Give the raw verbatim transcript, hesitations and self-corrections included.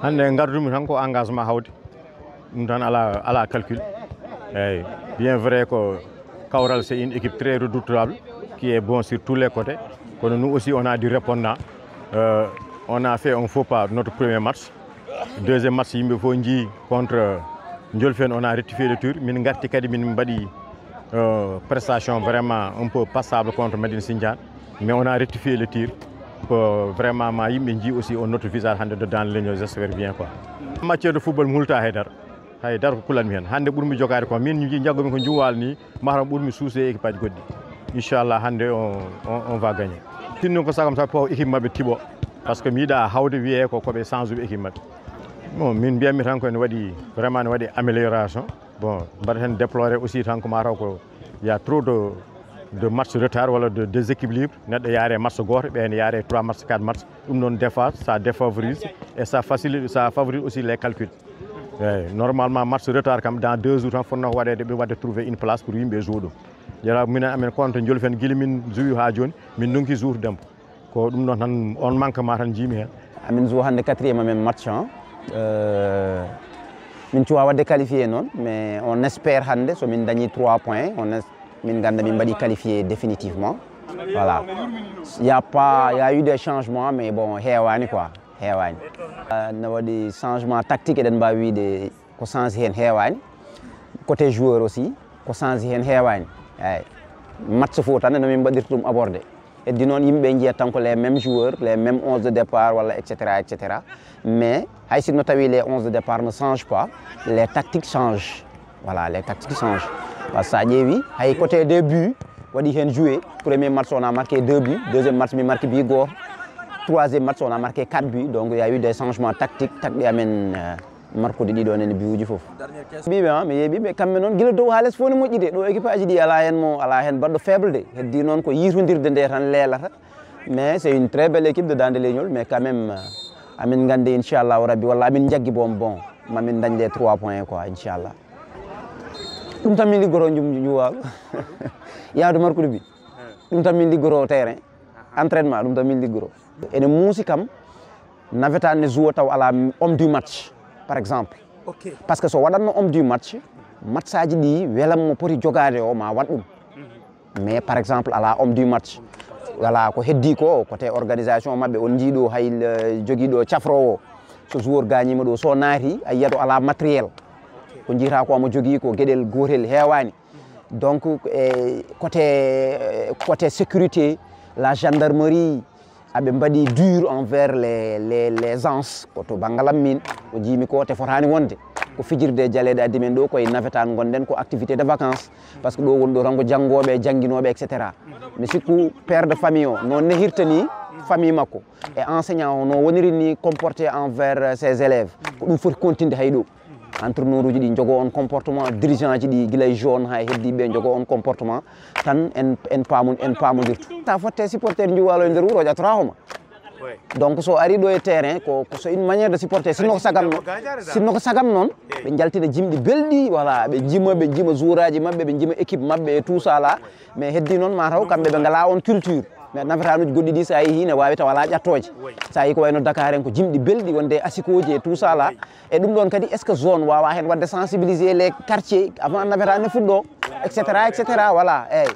Hannde ngardumi tan ko engagement hawde. Ɗum tan ala, ala calcul. Eyyi, bien vrai ko Kawral, c'est une équipe très redoutable, qui est bon sur tous les côtés. Kono nous aussi, on a du répondant. Euh, on a fait un faux pas notre premier match. Deuxième match, yimɓe fof njii contre Ndiolfène, on a rectifié le tir. Min ngarti kadi, min mbaɗi, euh, prestation vraiment un peu passable contre Médine Sindian. Mais on a rectifié le tir. Ko vraiment ma yimɓe njii aussi on notre visage hannde dans les lions, j'espère bien quoi. Matière de football mi hulta haydara. Haydara ko kulanmi heen. Hannde ɓurmi jogaade ko min njii, njaggumi ko Njuwaalo ni, mataw ɓurmi suusde e équipe aji goɗɗi. Inchallah hannde on, on, on va gagner. Sinno ko sagam sabu fof équipe maɓɓe tiɓo. Parce que mi yiɗa hawde wiyee ko koɓe change uɓe équipe maɓɓe. Bon, min mbiyatmi tan ko ene waɗi, vraiment ene waɗi amélioration. Bon, mbaɗa heen déplorer aussi tan ko mataw ko y a trop de, de match retard walla de déséquilibre. Neɗɗo yaare match gooto, ɓeen yaare trois match, quatre match. Ɗum noon des fois ça défavorise et ça facilite, ça favorise aussi les calculs. Eyyi, normalement match retard kam dans deux jours tan fotnoo ko waɗeede, ɓe waɗde trouver une place pour yimɓe jouer ɗum. Jara minen amen contre Ndiolfène, gila min jouer haa jooni, min ndonki jouer dembo. Ko ɗum ɗon tan, on manquement tan njiimi heen. Amin joue hannde quatrième amen match, hein. Euh, min cuwa waɗde qualifié noon, mais on espère hannde so min dañi trois points, on es-, min ngannda min mbaɗi qualifié définitivement. Voilà. Il y a pas, il y a eu des changements, mais bon, heewaani quoi, heewaani. Euh, na waɗi changement tactique, eɗen mbaawi wiyde ko change heen heewaani. Côté joueur aussi, ko change heen heewaani. Eyyi. Match fof tan no min mbaɗirta ɗum aborder. Heddi noon yimɓe njiyat tan ko les mêmes joueurs, les mêmes onze de départ, walla et cetera, et cetera. Mais hay sinno tawi les onze de départ ne changent pas, les tactiques changent. Voilà, les tactiques changent. Parce que so a ƴeewi, hay côté des buts, waɗi heen joué. Premier match, on a marqué deux buts. Deuxième match, mi marqué but gooto. Troisième match, on a marqué quatre buts. Donc, il y a eu des changements tactiques. Tactique amen, euh, markude ɗiɗo nene biwuji fof. Mbiɓe, ha, mi yeeɓiɓe, kamɓe noon, gila dow haa les fof ne moƴƴi de. Ɗo équipe aji ɗi alaa heen mo, alaa heen baɗɗo faible de. Heddi noon ko yiitondirde nde tan leelata. Mais c'est une très belle équipe de Dande Leñol, mais quand même, euh, amin nganndi, inchallahu rabbi, walla amin njaggi boom, bon, mamin dañ les trois points quoi, inchallah. Ɗum tan min liggoro jum juwaaɓe. Yahdu markude bi. Ɗum tan min liggoro terrain. Entraînement, ɗum tan min liggoro. Ene muusi kam, nawetaan ne joue taw alaa homme du match, par exemple. Ok. Parce que so waɗatno homme du match, match aji ɗi welam mo poti jogaade o ma waɗ ɗum. Mais par exemple, alaa homme du match. Voilà, ko heddi ko, côté organisation maɓɓe, on njii ɗo hay, euh, jogiiɗo cafroowo. So joueur gaañiima ɗo, so naati, a yiyat o alaa matériel. Ko njiyata ko omo jogii ko geɗel gootel heewaani. Donc, e côté, côté sécurité, la gendarmerie, aɓe mbaɗi dur envers les, les, les gens, ko to banngal am min, ko jiimi ko te fotaani wonde. Ko fijirde e jaleeɗe addi men ɗo, koye nawetaan ngonɗen, ko activité de vacances. Parce que ɗo woni ɗo tan ko janngooɓe, jannginooɓe, et cetera. Mi sikku père de famille o, no nehirta ni famille makko, e enseignant o, no woniri ni comporté envers ses élèves, ko ɗum foti continude hay ɗo. Entraîneur uji ɗi njogoo on comportement, dirigeant aji ɗi gila e jeune haa e heddiiɓe njogoo on comportement, tan en, en paamu-, en paamondirtu. Sa fotte supporter njuwaalo e nder wuro, ƴattoraa homa. Donc, so ari ɗo e terrain, ko, ko c'est une manière de supporter. Sinno ko sagam noon, sinno ko sagam noon, ɓe njaltina jimɗi belɗi, voilà, ɓe njima, ɓe njima jouraaji maɓɓe, ɓe njima équipe maɓɓe et tout ça là. Mais heddi noon, mataw kamɓe ɓe ngalaa on culture. Mais nafetaanuuji goɗɗi ɗi, so a yehii, ne waawi tawa alaa ƴattooje. So a yehii ko wayno Dakar en, ko jimɗi belɗi, wonde e asikooji et tout ça là. E ɗum ɗoon kadi, est-ce que zone waawaa heen waɗde sensibiliser les quartiers avant nafetaani ne fuɗɗoo, et cetera, et cetera, voilà, eyyi.